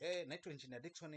Naitwa Engineer Dickson,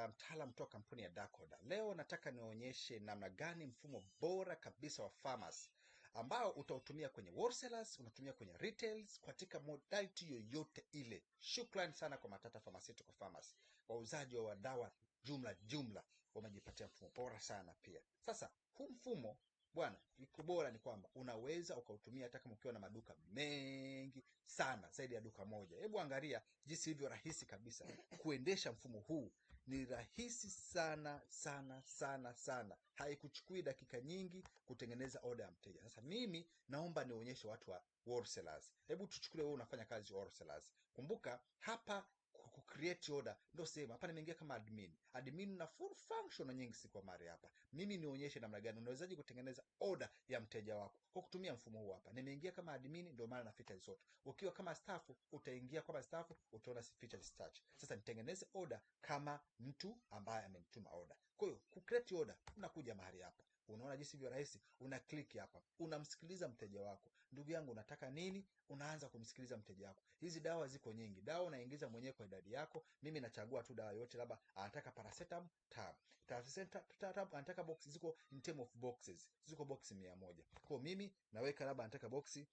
mtaalam kutoka kampuni ya Dacoda. Leo nataka nionyeshe namna gani mfumo bora kabisa wa pharmacy ambao utautumia kwenye wholesalers, unatumia kwenye retails, katika modality yoyote ile. Shukrani sana kwa Matata Pharmaceutical Pharmacy, wauzaji wa dawa jumla jumla wamejipatia mfumo bora sana pia. Sasa huu mfumo bwana, iko bora ni kwamba unaweza ukautumia hata kama ukiwa na maduka mengi sana zaidi ya duka moja. Hebu angalia jinsi ilivyo rahisi kabisa kuendesha mfumo huu. Ni rahisi sana sana sana sana, haikuchukui dakika nyingi kutengeneza oda ya mteja. Sasa mimi naomba nionyeshe watu wa wholesalers. Hebu tuchukulie wewe unafanya kazi wholesalers. Kumbuka hapa ku create order ndo sehemu hapa nimeingia kama admin. Admin na full function nyingi si kwa mara hapa. Mimi nionyeshe namna gani unawezaje kutengeneza order ya mteja wako kwa kutumia mfumo huu hapa. Nimeingia kama admin, ndio maana na features zote. Ukiwa kama staff utaingia kama staff, utaona si features chache. Sasa nitengeneze order kama mtu ambaye amenituma order. Kwa hiyo ku create order unakuja mahali hapa. Unaona jinsi ilivyo rahisi, una click hapa, unamsikiliza mteja wako. Ndugu yangu, unataka nini? Unaanza kumsikiliza mteja wako. Hizi dawa ziko nyingi, dawa unaingiza mwenyewe kwa idadi yako. Mimi nachagua tu dawa yote, labda anataka paracetamol tab, paracetamol tab, anataka box, ziko in term of boxes, ziko box 100. Kwa mimi naweka labda anataka boxi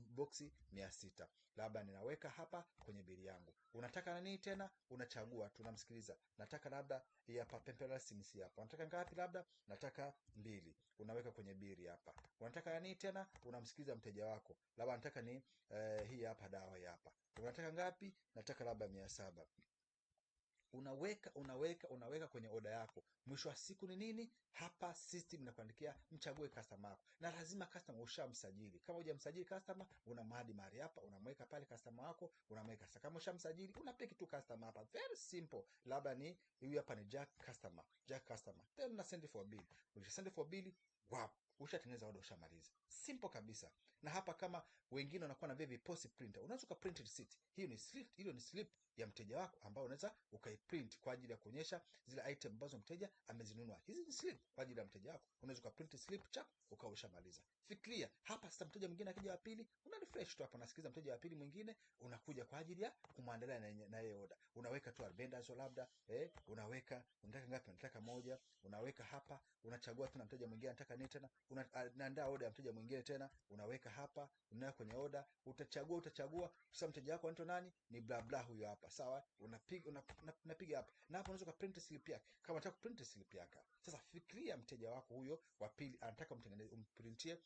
boxi 600, labda ninaweka hapa kwenye bili yangu. Unataka nini tena? Unachagua tu, unamsikiliza. Nataka labda hii hapa piperacillin hapa. Unataka ngapi? Labda nataka mbili, unaweka kwenye bili hapa. Unataka nini tena? Unamsikiliza mteja wako, labda nataka ni hii hapa dawa hii hapa. Unataka ngapi? Nataka labda 700. Unaweka unaweka unaweka kwenye oda yako. Mwisho wa siku ni nini? Hapa system inakuandikia mchague customer wako, na lazima customer ushamsajili. Kama hujamsajili customer, unamwadi mahali hapa, unamweka pale customer wako, unamweka. Sasa kama ushamsajili, unapick tu customer hapa, very simple. Labda ni huyu hapa, ni Jack customer, Jack customer, then una send for bill. Ukisha send for bill, wow, ushatengeneza order, ushamaliza. Simple kabisa. Na hapa kama wengine wanakuwa na vile viposi printer, unaweza ukaprint receipt. Hiyo ni slip, hiyo ni slip ya mteja wako ambao unaweza ukaiprint kwa ajili ya kuonyesha zile item ambazo mteja amezinunua. Hizi ni slip kwa ajili ya mteja wako. Unaweza ukaprint slip chap, ukawa ushamaliza. Fikiria hapa sasa, mteja mwingine akija wa pili, una refresh tu hapo, unasikiza mteja wa pili mwingine, unakuja kwa ajili ya kumwandalia na yeye order. Unaweka tu albendazole labda, unaweka unataka ngapi? Unataka moja, unaweka hapa, unachagua tu na mteja mwingine anataka nini tena, unaandaa order ya mteja mwingine tena, unaweka hapa, unaweka kwenye order, utachagua utachagua. Sasa mteja wako anaitwa nani? Ni bla bla huyo hapa, sawa? Unapiga unapiga hapa, na hapo unaweza ukaprint slip yake kama unataka kuprint slip yake. Sasa fikiria mteja wako huyo wa pili anataka umtengeneze, umprintie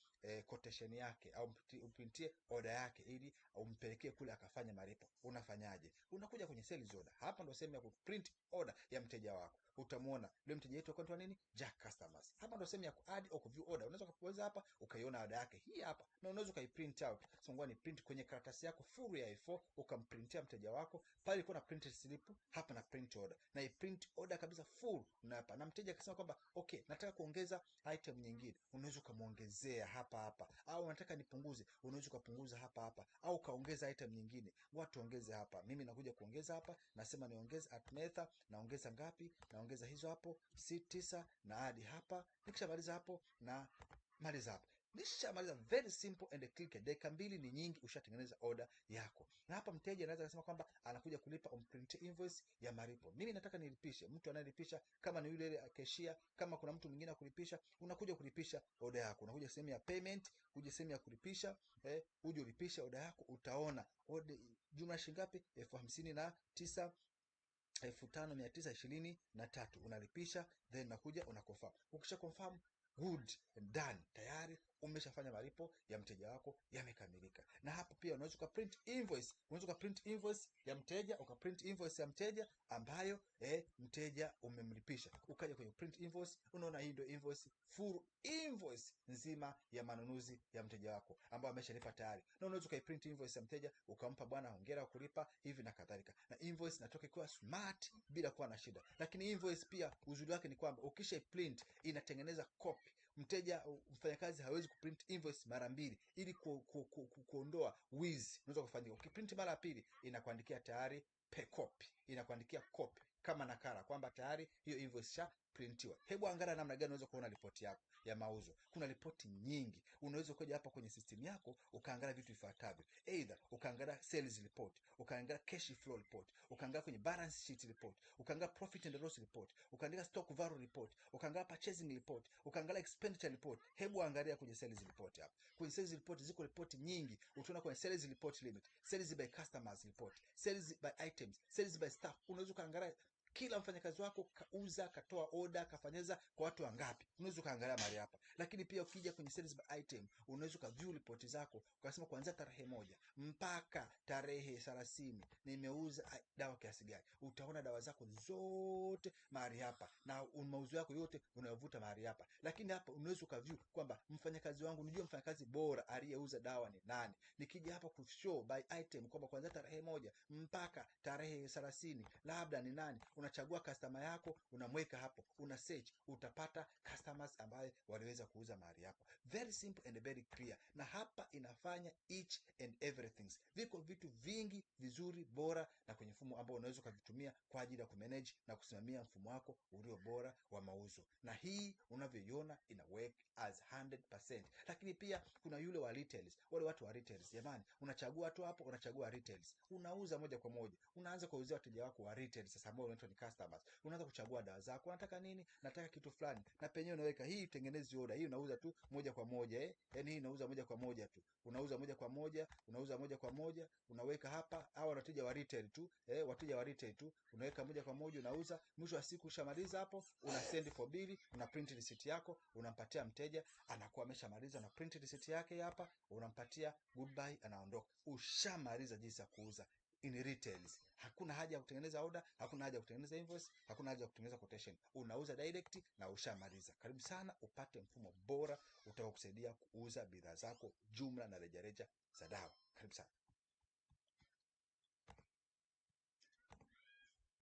quotation yake au umprintie order yake ili umpelekee kule akafanya malipo. Unafanyaje? Unakuja kwenye sales order. Hapa ndo sehemu ya kuprint order ya mteja wako. Utamuona yule mteja wetu akaitwa nini? Jack Customers. Hapa ndo sehemu ya kuadd au kuview order. Unaweza kuweza hapa ukaiona order yake hii hapa, na unaweza ukaiprint out. So ngoja ni print kwenye karatasi yako full ya A4, ukamprintia mteja wako pale. Ilikuwa na print slip, hapa na print order, na i print order kabisa full na hapa, na mteja akasema kwamba okay, nataka kuongeza item nyingine, unaweza ukamuongezea hapa hapa, au unataka nipunguze, unaweza ukapunguza hapa hapa, au ukaongeza item nyingine. Watu ongeze hapa, mimi nakuja kuongeza hapa, nasema niongeze artemether, naongeza ngapi? Naongeza hizo hapo C9 na hadi hapa. Nikishamaliza hapo na maliza hapo. Nishamaliza, very simple and click. Dakika mbili ni nyingi, ushatengeneza order yako. Na hapa mteja anaweza kusema kwamba anakuja kulipa, umprint invoice ya malipo. Mimi nataka nilipishe. Mtu anayelipisha kama ni yule yule cashier, kama kuna mtu mwingine akulipisha, unakuja kulipisha order yako. Unakuja sehemu ya payment, uje sehemu ya kulipisha, uje ulipisha order yako, utaona order jumla shilingi ngapi? 59 5923 unalipisha, then unakuja una confirm. Ukisha confirm, good and done, tayari umeshafanya malipo ya mteja wako yamekamilika. Na hapo pia unaweza ukaprint invoice, unaweza ukaprint invoice ya mteja, ukaprint invoice ya mteja ambayo mteja umemlipisha. Ukaja kwenye print invoice, unaona hii ndio invoice, full invoice nzima ya manunuzi ya mteja wako ambayo ameshalipa tayari, na unaweza ukaiprint invoice ya mteja ukampa, bwana, hongera kulipa hivi na kadhalika, na invoice inatoka ikiwa smart bila kuwa na shida. Lakini invoice pia uzuri wake ni kwamba ukisha print inatengeneza copy. Mteja, mfanyakazi hawezi kuprint invoice mara mbili ili kuondoa wizi unaweza kufanyika. Ukiprint mara ya pili inakuandikia tayari pe copy, inakuandikia copy kama nakala kwamba tayari hiyo invoice sha printiwa. Hebu angalia namna gani unaweza kuona ripoti yako ya mauzo. Kuna ripoti nyingi. Unaweza kuja hapa kwenye system yako ukaangalia vitu vifuatavyo. Either ukaangalia sales report, ukaangalia cash flow report, ukaangalia kwenye balance sheet report, ukaangalia profit and loss report, ukaangalia stock value report, ukaangalia purchasing report, ukaangalia expenditure report. Hebu angalia kwenye sales report hapa. Kwenye sales report ziko report nyingi. Utaona kwenye sales report limit, sales by customers report, sales by items, sales by staff. Unaweza ukaangalia kila mfanyakazi wako kauza, katoa oda, kafanyeza kwa watu wangapi, unaweza ukaangalia mahali hapa. Lakini pia ukija kwenye sales by item, unaweza ukaview ripoti zako ukasema kuanzia tarehe 1 mpaka tarehe 30 nimeuza dawa kiasi gani. Utaona dawa zako zote mahali hapa na mauzo yako yote unayovuta mahali hapa. Lakini hapa unaweza ukaview kwamba mfanyakazi wangu, nijue mfanyakazi bora aliyeuza dawa ni nani. Nikija hapa ku show by item kwamba kuanzia tarehe 1 mpaka tarehe 30 labda ni nani, unachagua customer yako unamweka hapo, una search, utapata customers ambaye waliweza kuuza mahali hapo. Very simple and very clear. Na hapa inafanya each and everything. Viko vitu vingi vizuri bora na kwenye mfumo ambao unaweza ukavitumia kwa ajili ya kumanage na kusimamia mfumo wako ulio bora wa mauzo. Na hii unavyoiona ina work as 100%. Lakini pia kuna yule wa retails, wale watu wa retails, jamani, unachagua tu hapo, unachagua retails, unauza moja kwa moja, unaanza kuwauzia wateja wako wa retail sasa, ambao unaitwa ni customers. Unaanza kuchagua dawa zako, unataka nini? Nataka kitu fulani, na penyewe unaweka hii, tengenezi order hii, unauza tu moja kwa moja. Yani hii unauza moja kwa moja tu, unauza moja kwa moja, unauza moja kwa moja, unaweka hapa. Hawa wateja wa retail tu, wateja wa retail tu, unaweka moja kwa moja, unauza. Mwisho wa siku ushamaliza hapo, una send for bill, una print receipt yako, unampatia mteja, anakuwa ameshamaliza, una print receipt yake hapa, unampatia goodbye, anaondoka. Ushamaliza jinsi ya kuuza in retails. Hakuna haja ya kutengeneza order, hakuna haja ya kutengeneza invoice, hakuna haja ya kutengeneza quotation. Unauza direct na ushamaliza. Karibu sana upate mfumo bora utakaokusaidia kuuza bidhaa zako jumla na rejareja za dawa. Karibu sana.